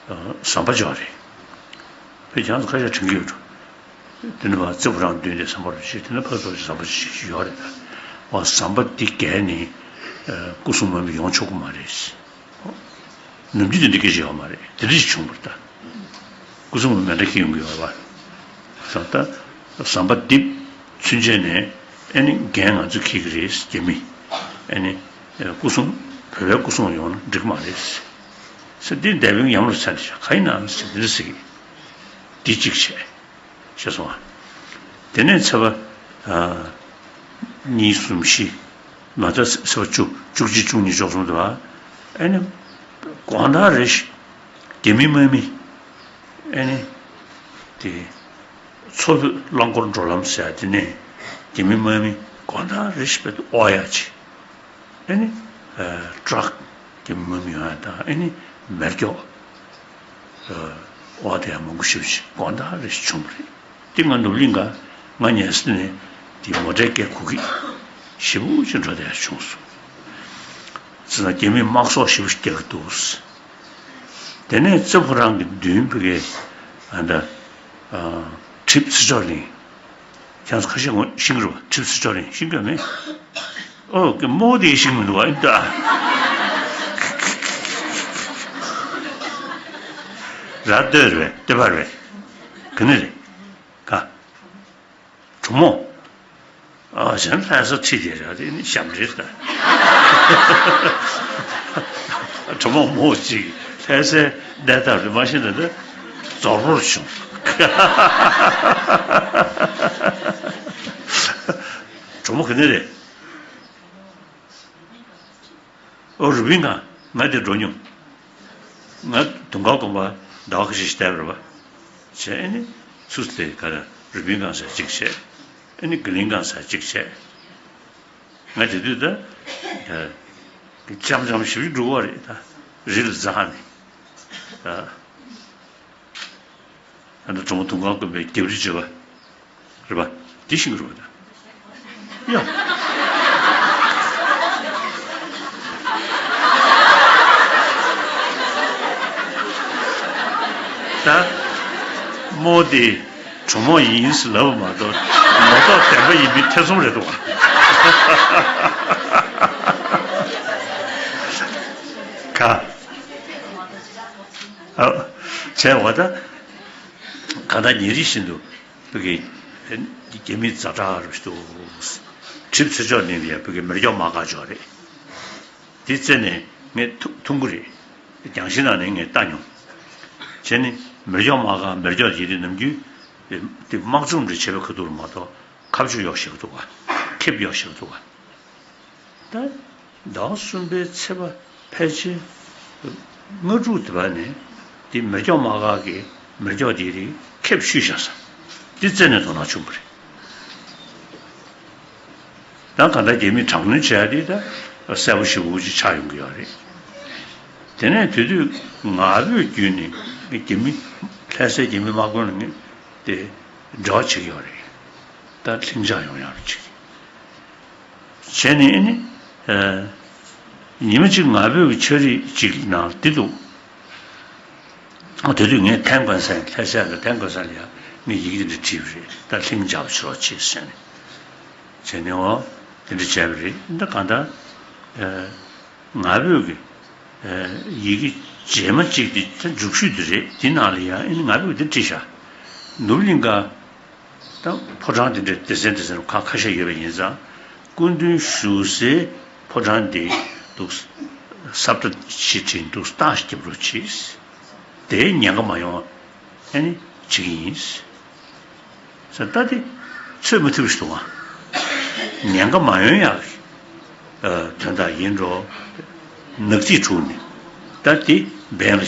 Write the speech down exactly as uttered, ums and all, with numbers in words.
ཟམ་པ་ཅིག་ཡོད་རེད། དཔེ་ཁྱེད་རང་ཚོ་ཁ་ཤས་དྲན་གྱི་ཡོད་འགྲོ། དེ་ནི་བ་རྩེ་ཕོ་བྲང་མདུན་དེ་ཟམ་པ་རུ་ཞིག་དེ་ནི་ཕར་ཚུར་ཟམ་པ་ཅིག་ཡོད་རེད་ད། བ་ཟམ་པ་འདི་བརྒལ་ནས་སྐུ་སྲུང་དམག་མི་ཡོང་ཆོག་གི་མ་རེད། ནམ་རྒྱུན་དེ་འདྲ་སྐད་ཆ་ཡོད་མ་རེད། དེ་འདྲ་ཞིག་བྱུང་བ་རེད་ད། སྐུ་སྲུང་མི་མེ་མདའ་འཁྱེར་ཡོང་གི་ཡོད་རེད་བ། ད་ཟམ་པ་འདི་ཚུན་ཆད་ནས་ཨེ་ནི་འགན་ང་ཚོས་འཁྱེར་གྱི་རེད། རྒྱ་མི་ཨེ་ནི་སྐུ་སྲུང་བོད་པའི་སྐུ་སྲུང་ཡོང་ན་འགྲིག་གི་མ་རེད་ཟེར། འདི་འདས་པའི་ཡམས་ལ་ཚར་དེ་ཤ་ག་ཡིན་ནམ་ཟེར་འདི་འདྲ་ཟེར་གྱི། འདི་གཅིག་བྱས། ཤེས་སོང་ཨ། དེ་ནས་ཚེས་པ་ཨ་གཉིས་གསུམ་བཞི། མ་ཚད་ཚེས་པ་བཅུ་བཅུ་གཅིག་བཅུ་གཉིས་བཅུ་གསུམ་དུ་ཨ་ཨེ་ནི་དགོང་དག་རེ་ཞིག་རྒྱ་མི་དམག་མི་ཨེ་ནི་དེ་མཚོ་བོད་རླངས་འཁོར་འགྲོ་ལམ་ཟེར་ཡ་དེ་ནས་རྒྱ་མི་དམག་མི་དགོང་དག་རེ་ཞིག་དཔེ་དབོར་ཡ་ཅིག་ཨེ་ནི་ཨ་ཊྲག་རྒྱ་མི་དམག་མི་ཡོང་ཡ་དང་ཨེ་ནི་མེ་སྒྱོགས་ཨ་དབོར་བསྡད་ཡ་མང་པོ་ཞེ་པོ་ཅིག་དགོང་དག་རེ་ཞིག་བྱུང་བ་རེད། དེ་ང་ནུབ་གླིང་ག་ང་ཉལ་ས་ནས་དེ་མོ་ཊའི་སྐད་གོ་གི་ཞེ་པོ་ཅིག་འགྲོ་བསྡད་ཡ་བྱུང་སོང་། ཟེར་ན་རྒྱ་མིས་དམག་སོག་ཞེ་པོ་ཞིག་རྒྱག་གི་འདུག་དེ་ནས་རྩེ་ཕོ་བྲང་གི་མདུན་ཕ་གི་ཨ་ད་ཨ་གྲིབ་ཚེ་མཆོག་གླིང་། ཁྱེད་ཚོ་ཁ་ཤས་ངོ་ཤེས་ཀྱི་རེད་བ། གྲིབ་ཚེ་མཆོག་གླིང་ཤེས་ཀྱི་མེད། ཨོ་ཀེ་མོ་དེ་ཤེས་མི་འདུག་བ་ཨིན་ད། ར་སྟོད་རེད་པས། སྟོད་པ་རེད་པས། ག་ནས་རེད། ག་གྲོ་མོ། ཨ་གཞན་ལྷ་ས་ཁྲིད་དེ་ར་དེ་ནི་ཞབས་འདྲེན་ད། གྲོ་མོ་མོ་གཅིག་ལྷ་སའི་གནས་སྟངས་རེད་མ་ཤེས་ན་ད་རྫོགས་པོར་བྱུང་། གྲོ་མོ་ག་ནས་རེད། ཨོ་རུས་སྦལ་སྒང་། ང་དེ་འགྲོ་མྱོང་། ང་དུང་དཀར་དགོན་པ་ཟླ་བ་ཁ་ཤས་ཤིག་བསྡད་པ་རེད་པ། བྱས་ཨེ་ནི་ཚུར་དེ་ག་རེ་རུས་སྦལ་སྒང་ཟེར་གཅིག་བྱས། ཨེ་ནི་དགེ་ལྡན་སྒང་ཟེར་གཅིག་བྱས། ང་དེ་དུས་ད་ཨ་འཆམ་འཆམ་ཞིབ་ཞིབ་འགྲོ་བ་རེད་ད། རི་ལ་འཛེགས་ནས་ད། ཨ་ནི་གྲོ་མོ་དུང་དཀར་དགོན་པའི་རྒྱབ་རི་བརྗོད་པ་རེད་པ། དེ་ཤེས་ཀྱི་རེད་པ་ད། ཡ། ད་མོ་དེ་གྲོ་མོ་ཡིན་ཟེར་ལབ་པ་མ་གཏོགས་ལོ་ཏོག་བདེན་པ་ཡིན་མིན་ཐེ་ཚོམ་རེད་འདུག་ག་ཨ། བྱས་པ་ད། གང་ལྟར་ཉིན་རེ་བཞིན་དུ་བོད་ཀྱི་རྒྱ་མི་ཛ་དྲག་རུ་འདུག་གྲིབ་ཚེ་མཆོག་གླིང་ལ་ཡ་བོད་ཀྱི་མེ་སྒྱོགས་དམག་སྒར་ཅིག་ཡོད་རེད། དེ་རྩེ་ནས་ངས་ཐུག་ཐུག་གི་རེད། རྒྱང་ཤིང་ནང་ནས་ངས་ལྟ་མྱོང་། བྱས་ནས་མེ་སྒྱོགས་དམག་སྒར་མེ་སྒྱོགས་ཡིན་དུས་ནམ་རྒྱུན་དེ་དམག་སྦྱོང་འདྲ་བྱེད་པའི་ཁ་ཐུག་རུ་མ་གཏོགས་ཁ་གཅོད་གཡོག་བྱེད་ཀྱི་འདུག་ག་ཁེབས་གཡོག་བྱེད་ཀྱི་འདུག་ག་ད་ཟླ་བ་གསུམ་པའི་ཚེས་པ་ཕལ་ཆེར་ལྔ་དྲུག་དེ་བར་ནས་དེ་མེ་སྒྱོགས་དམག་སྒར་གྱི་མེ་སྒྱོགས་དེ་རིགས་ཁེབས་བཤུས་བཞག་ས་དེ་རྩེ་ནས་དོ་སྣང་བྱུང་བ་རེད། ད་ག་ད་རྒྱ་མི་དྲག་གནོན་བྱས་ཏེ་ད་གསལ་པོ་ཞེ་པོ་ཅིག་ཆགས་ཡོང་གི་ཡོད་རེད། དེ་ནས་དེ་དུས་ང་ཕོད་བརྒྱུད་ནས་རྒྱ་མི་ལྷ་སའི་རྒྱ་མི་དམག་དཔོན་ལ་ངས་དེ་འབྲེལ་བ་བྱེད་ཀྱི་ཡོད་རེད། ད་ལྷིང་འཇགས་ཡོང་ཡག་ཅིག་བྱས་ནས་ཨ་ནི་ཨ་ཉི་མ་གཅིག་ང་ཕོད་ཀྱི་ཕྱག་བྲིས་གཅིག་ནང་འདི་འདུག་ཨ་དེ་དུས་ངས་ཐན་ཀོན་སན་ལྷ་སའི་ལ་ཐན་ཀོན་སན་ལ་ཡ་ངས་ཡི་གེ་འདི་འདྲ་བྲིས་པ་རེད། ད་ལྷིང་འཇགས་པ་ཤོག་ཅེས་ཟེར་ནས་བྱས་ནས་འོ་དེ་འདྲ་བྱས་པ་རེད། ད་གང་ལྟར་ཨ་ང་ཕོད་ཀྱི་ཨ་ཡི་གེ་རྗེས་མ་གཅིག་དེ་ད་མཇུག་ཤོས་དེ་རེད། དེ་ནང་ལ་ཡང་ཨ་ནི་ང་ཕོད་ཀྱི་འདི་བྲིས་ཤག་ནུབ་གླིང་ག་ད་ཕོ་བྲང་དེ་འདྲའི་སྡེ་ཚན་སྡེ་ཚན་ཁག་ཁ་ཤས་ཡོད་པ་ཡིན་ཙང་སྐུ་མདུན་བཞུགས་སའི་ཕོ་བྲང་དེ་འདུག་སེ་ས་བཀྲ་ཞིག་བྲིས་འདུག་སེ་རྟགས་ཤིག་རྒྱབ་རོགས་གྱིས། དེའི་ཉེན་ཁ་མ་ཡོང་བ་ཨ་ནི་བྱེད་ཀྱི་ཡིན་ཟེར། ད་དེ་ཚོད་མ་ཐིག་པ་ཞིག་འདུག་ཨ། ཉེན་ཁ་མ་ཡོང་ཡག་གི་ཨ་དོན་དག་ཡིན་འགྲོ། ནག་ཐིག་དྲུག་ནི་ད་དེ་འབེན་ལ།